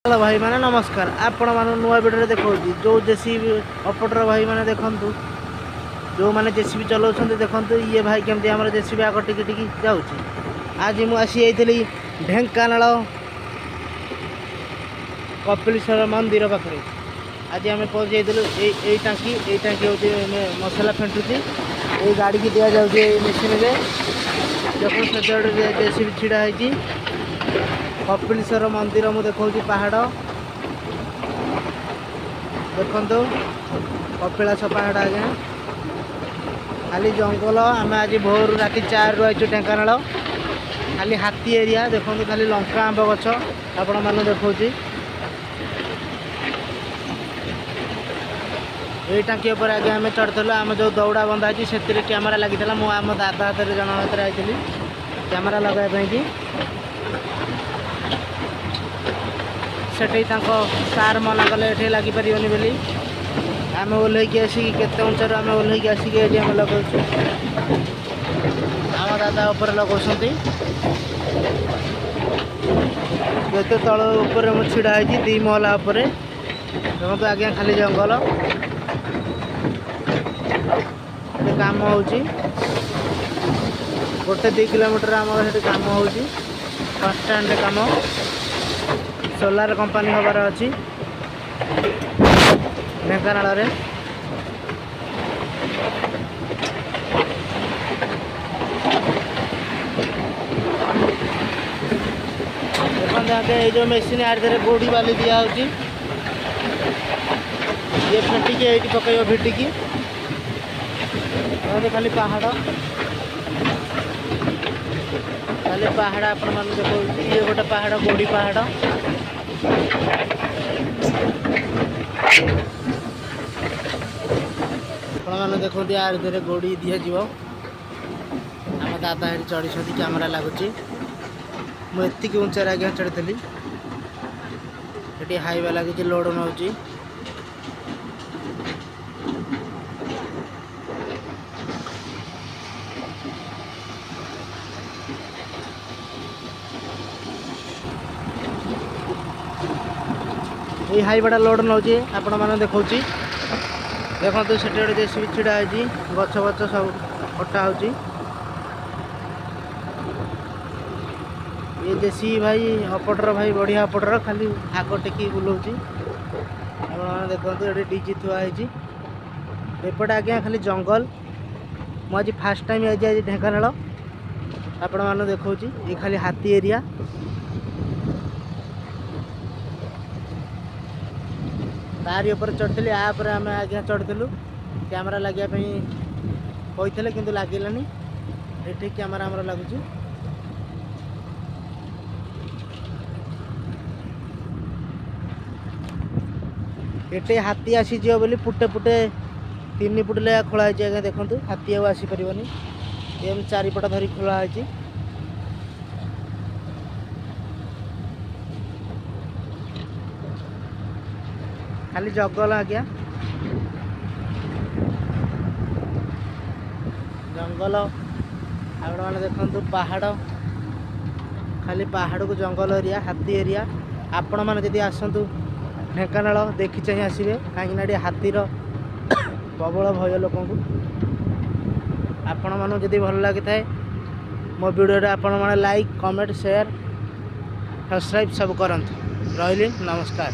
Hello ଭାଇମାନେ, ନମସ୍କାର। ଆପଣମାନଙ୍କୁ ନୂଆ ଭିଡ଼ିଓରେ ଦେଖାଉଛି। ଯେଉଁ ଜେସିବି ଅପରେଟର ଭାଇମାନେ ଦେଖନ୍ତୁ, ଯେଉଁମାନେ ଜେସିବି ଚଲାଉଛନ୍ତି ଦେଖନ୍ତୁ, ଇଏ ଭାଇ କେମିତି ଆମର ଜେସିବି ଆଗ ଟିକେ ଟିକେ ଯାଉଛି। ଆଜି ମୁଁ ଆସି ଯାଇଥିଲି ଢେଙ୍କାନାଳ କପିଳେଶ୍ୱର ମନ୍ଦିର ପାଖରେ। ଆଜି ଆମେ ପହଞ୍ଚି ଯାଇଥିଲୁ। ଏଇ ଟାଙ୍କି, ଏଇ ଟାଙ୍କି ହେଉଛି ମସଲା ଫେଣ୍ଟୁଛି। ଏଇ ଗାଡ଼ିକି ଦିଆଯାଉଛି ଏଇ ମେସିନରେ। ଦେଖନ୍ତୁ, ସେଠି ଗୋଟେ ଜେସିବି ଛିଡ଼ା ହେଇଛି। କପିଳେଶ୍ୱର ମନ୍ଦିର ମୁଁ ଦେଖାଉଛି, ପାହାଡ଼ ଦେଖନ୍ତୁ, କପିଳାସ ପାହାଡ଼ ଆଜ୍ଞା। ଖାଲି ଜଙ୍ଗଲ। ଆମେ ଆଜି ଭୋରରୁ ରାତି 4ରୁ ଆଇଛୁ ଢେଙ୍କାନାଳ। ଖାଲି ହାତୀ ଏରିଆ। ଦେଖନ୍ତୁ, ଖାଲି ଲଙ୍କା ଆମ୍ବ ଗଛ ଆପଣମାନଙ୍କୁ ଦେଖାଉଛି। ଏଇ ଟାଙ୍କି ଉପରେ ଆଜ୍ଞା ଆମେ ଚଢ଼ିଥିଲୁ। ଆମେ ଯେଉଁ ଦୌଡ଼ା ବନ୍ଧା ହେଇଛି, ସେଥିରେ କ୍ୟାମେରା ଲାଗିଥିଲା। ମୁଁ ଆମ ଦାଦା ହାତରେ, ଜଣ ହାତରେ ଆଇଥିଲି କ୍ୟାମେରା ଲଗାଇବା ପାଇଁକି। ସେଠି ତାଙ୍କ ସାର୍ ମନା କଲେ, ଏଠି ଲାଗିପାରିବନି ବୋଲି। ଆମେ ଓହ୍ଲେଇକି ଆସିକି, କେତେ ଉଞ୍ଚାରୁ ଆମେ ଓହ୍ଲେଇକି ଆସିକି ଏଠି ଆମେ ଲଗାଉଛୁ। ଆମ ଦାଦା ଉପରେ ଲଗାଉଛନ୍ତି। ଯେତେ ତଳ ଉପରେ ମୁଁ ଛିଡ଼ା ହେଇଛି, 2 ମହଲା ଉପରେ। ଦେଖନ୍ତୁ ଆଜ୍ଞା, ଖାଲି ଜଙ୍ଗଲ। ଏଠି କାମ ହେଉଛି। ଗୋଟେ 2 କିଲୋମିଟର ଆମର ସେଠି କାମ ହେଉଛି, ବସଷ୍ଟାଣ୍ଡରେ କାମ। ସୋଲାର କମ୍ପାନୀ ହେବାର ଅଛି ଢେଙ୍କାନାଳରେ। ଦେଖନ୍ତୁ ଆଜ୍ଞା, ଏଇ ଯେଉଁ ମେସିନ୍, ଆର ଦେହରେ ଗୋଡ଼ି ବାଲି ଦିଆହେଉଛି। ଇଏ ଫେଣ୍ଟିକି ଏଇଠି ପକେଇବ ଭିଟିକି। ଦେଖନ୍ତୁ, ଖାଲି ପାହାଡ଼, ଖାଲି ପାହାଡ଼ ଆପଣମାନଙ୍କୁ ଦେଖାଉଛି। ଇଏ ଗୋଟେ ପାହାଡ଼, ଗୋଡ଼ି ପାହାଡ଼। ଆପଣମାନେ ଦେଖନ୍ତୁ, ୟାର ଦେହରେ ଗୋଡ଼ି ଦିଆଯିବ। ଆମ ଦାଦା ଏଠି ଚଢ଼ିଛନ୍ତି, କ୍ୟାମେରା ଲାଗୁଛି। ମୁଁ ଏତିକି ଉଞ୍ଚାରେ ଆଜ୍ଞା ଚଢ଼ିଥିଲି। ଏଠି ହାଇୱା ଲାଗିଛି, ଲୋଡ଼ ନେଉଛି। ଏଇ ହାଇୱାଟା ଲୋଡ଼ ନେଉଛି, ଆପଣମାନଙ୍କୁ ଦେଖାଉଛି। ଦେଖନ୍ତୁ, ସେଠି ଗୋଟେ ଜେସିବି ଛିଡ଼ା ହେଇଛି। ଗଛ ଗଛ ସବୁ କଟା ହେଉଛି। ଇଏ ଜେସିବି ଭାଇ, ଅପଟର ଭାଇ, ବଢ଼ିଆ ଅପଟର, ଖାଲି ଆଗ ଟେକିକି ବୁଲଉଛି। ଆପଣମାନେ ଦେଖନ୍ତୁ, ଏଠି ଡିଜି ଥୁଆ ହେଇଛି। ଏପଟେ ଆଜ୍ଞା ଖାଲି ଜଙ୍ଗଲ। ମୁଁ ଆଜି ଫାର୍ଷ୍ଟ ଟାଇମ୍ ଆଜି ଆଜି ଢେଙ୍କାନାଳ ଆପଣମାନଙ୍କୁ ଦେଖାଉଛି। ଇଏ ଖାଲି ହାତୀ ଏରିଆ। ତାରି ଉପରେ ଚଢ଼ିଥିଲି। ଆ ଉପରେ ଆମେ ଆଜ୍ଞା ଚଢ଼ିଥିଲୁ। କ୍ୟାମେରା ଲାଗିବା ପାଇଁ କହିଥିଲେ, କିନ୍ତୁ ଲାଗିଲାନି। ଏଠି କ୍ୟାମେରା ଆମର ଲାଗୁଛି। ଏଠି ହାତୀ ଆସିଯିବ ବୋଲି ପୁଟେ ପୁଟେ 3 ଫୁଟ ଲେଖା ଖୋଳା ହେଇଛି ଆଜ୍ଞା। ଦେଖନ୍ତୁ, ହାତୀ ଆଉ ଆସିପାରିବନି। ଏମିତି ଚାରିପଟ ଧରି ଖୋଳା ହେଇଛି। ଖାଲି ଜଙ୍ଗଲ ଆଜ୍ଞା, ଜଙ୍ଗଲ। ଆପଣମାନେ ଦେଖନ୍ତୁ, ପାହାଡ଼, ଖାଲି ପାହାଡ଼କୁ ଜଙ୍ଗଲ ଏରିଆ, ହାତୀ ଏରିଆ। ଆପଣମାନେ ଯଦି ଆସନ୍ତୁ ଢେଙ୍କାନାଳ, ଦେଖି ଚାହିଁ ଆସିବେ, କାହିଁକିନା ଏଠି ହାତୀର ପ୍ରବଳ ଭୟ ଲୋକଙ୍କୁ। ଆପଣମାନଙ୍କୁ ଯଦି ଭଲ ଲାଗିଥାଏ ମୋ ଭିଡ଼ିଓଟା, ଆପଣମାନେ ଲାଇକ୍, କମେଣ୍ଟ, ସେୟାର, ସବସ୍କ୍ରାଇବ୍ ସବୁ କରନ୍ତୁ। ରହିଲି, ନମସ୍କାର।